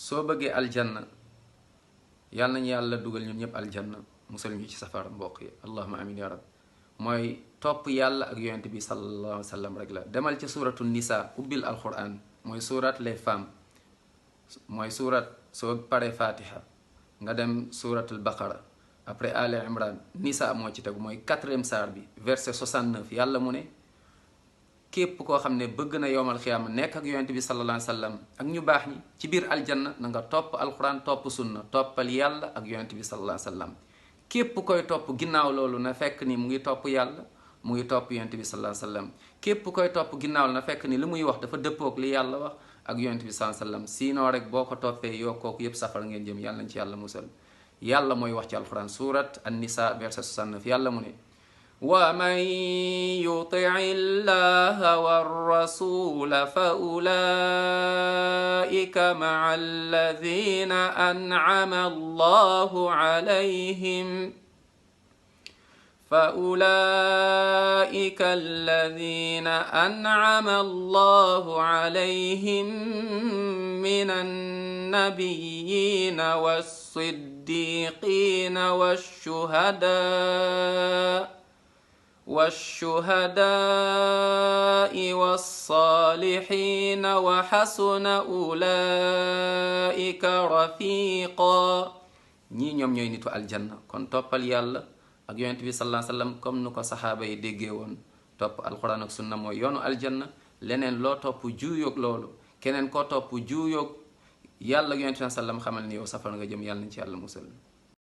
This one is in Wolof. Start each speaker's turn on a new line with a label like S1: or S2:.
S1: soo bëggee aljanna yàlla nañu yàlla dugal ñun ñëpp aljanna musal ñu ci safara mbokk yi allahuma amin ya rab mooy topp yàlla ak yonent bi sallallahu alayhi wa sallam rek la demal ci suratu nisa ubbil alquran mooy surat les femmes mooy surat soo paree fatiha nga dem suratul baqara après ali imran nisa moo ci tegu mooy 4e saar bi verset 69 yàlla mu ne képp koo xam ne bëgg na yowmal xiyaama nekk ak yonent bi sallallahu alayhi wa sallam ak ñu baax ñi ci biir aljanna na nga topp alquran topp sunna toppal yàlla ak yonent bi sallallahu alayhi wa sallam képp koy topp ginnaaw loolu na fekk ni mu ngi topp yàlla mu ngi topp yonent bi sallallahu alayhi wa sallam képp koy topp ginnaaw na fekk ni li muy wax dafa dëppoog li yàlla wax ak yonent bi sallallahu alayhi wa sallam sinon rek boo ko toppee yoo kooku yépp safara ngeen jëm yàlla nañ ci yàlla musal yàlla mooy wax ci alquran surat an-nisa verset 69 yàlla mu ne ومن يطع الله والرسول فأولئك مع الذين أنعم الله عليهم فأولئك الذين أنعم الله عليهم من النبيين والصديقين والشهداء والصالحين وحسن أولئك رفيقا ñii ñoom ñooy nitu aljanna kon toppal yàlla ak yonent bi sallallahu alayhi wa sallam comme nu ko saxaaba yi déggee woon topp alquran ak sunna mooy yoonu aljanna leneen loo topp juuyoog loolu keneen koo topp juuyoog yàlla ak yonent bi sallam xamal ni yow safara nga jëm yàlla nañ ci yàlla musal